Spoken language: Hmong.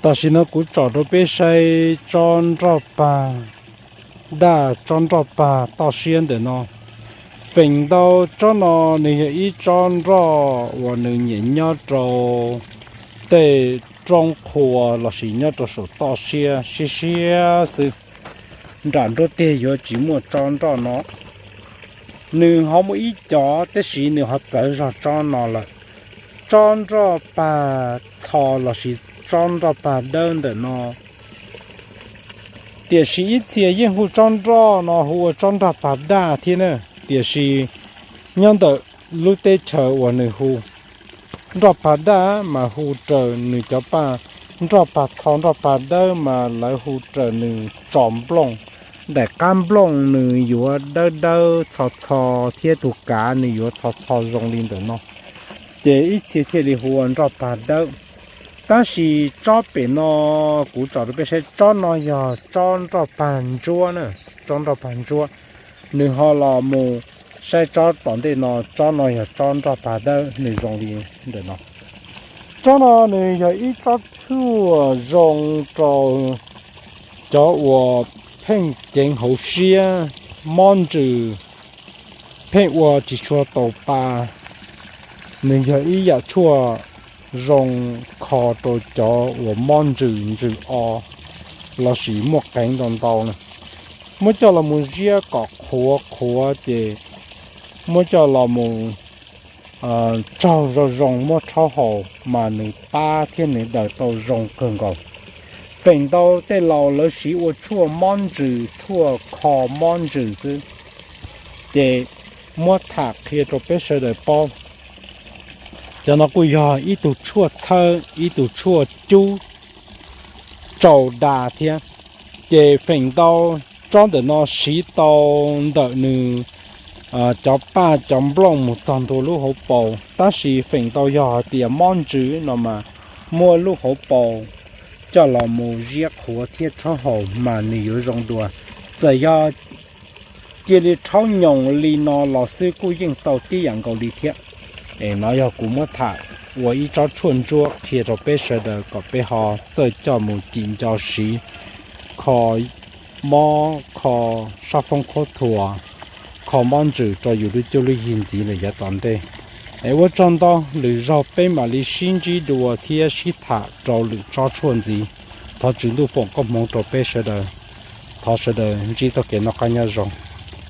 Tam sim no kuv tsom rau peb saib tsob nroj pag daj, tsob nroj pag toj siab ntawm no. Feem ntau tsob no nws yog ib tsob nroj uas nws nyiam nyob rau tej roob qhua lossis nyob rau saum toj siab siab siab xwb, nram nruab tiag yuav tsis muaj tsob nroj no. Nws ho muaj ib cov tab sis nws ho txawv zog tsob no lawm, tsob nroj pag txho lossis tsob nroj pag dawb ntawm no. Tiam sis ib txhia yeej hu tsob nroj no hu ua tsob nroj pag daj thiab na. Tiam sis nyob ntawm lub teb chaws uas nws hu nroj pag daj mas hu raws nws cov paj, nroj pag txho nroj pag dawb mas lawv hu raws nws tso nplooj. Daim qab nplooj nws yuav dawb dawb txho txho thiab tus kav nws yuav txho txho zoo li ntawm no, ces ib txhia thiaj li hu ua nroj pag dawb. Tab sis tsob pem no kuv tsom rau peb saib, tsob no yog tsob nroj pag ntsuab na, tsob nroj pag ntsuab. Nws ho los mus saib tsob tom ntej no, tsob no yog tsob nroj pag dawb, nws zoo li ntawm no. Tsob no nws yog ib tsob tshuaj zoo rau cov uas pheej ceev hauv siab, mob ntsws, pheej ua tsis tshua tau pa. Nws yog ib yam tshuaj zoo kho rau cov uas mob ntsws, ntsws o lossis muaj qeev ntau ntau na. Muab coj los mus ziab kom qhuav qhuav ces muab coj los mus tsaug zoo zoo muab rhaub haus mas nws pab thiab nws daws tau zoo kawg nkaus. Feem ntau tej laus lawv siv ua tshuaj mob ntsws, tshuaj kho mob ntsws xwb, ces muab tham qhia rau peb sawv daws paub. Cov no kuj yog ib tug tshuaj txhawb, ib tug tshuaj cub tsaus das thiab. Ces feem ntau tsob ntawm no siv tau ntawm nws cov paj cov nplooj mus txog ntua lub hauv paus, tab sis feem ntau yog hais tias mob ntsws no mas muab lub hauv paus coj los mus ziab qhuav thiab rhaub haus mas nws yuav zoo dua. Txawm yog cia li rhaub nyoos li no los xwb kuj yeej tau tib yam nkaus li thiab. Es no yog kuv muab tham ua ib tsob tshuaj ntsuab qhia rau peb sawv daws kom peb ho txawj coj mus cim nco siv, kho mob, kho sab foob khaub thuas, kho mob ntsws rau yus lub cuab lub yig ntxiv lawm yav tom ntej. Es ua tsaug ntau, lwm zaug peb mam li sib ntsib dua thiab sib tham rau lwm tsob tshuaj ntxiv. Thov Tswv Ntuj foom koob hmoov rau peb sawv daws. Thov sawv daws ntsib txoj kev noj qab nyob zoo.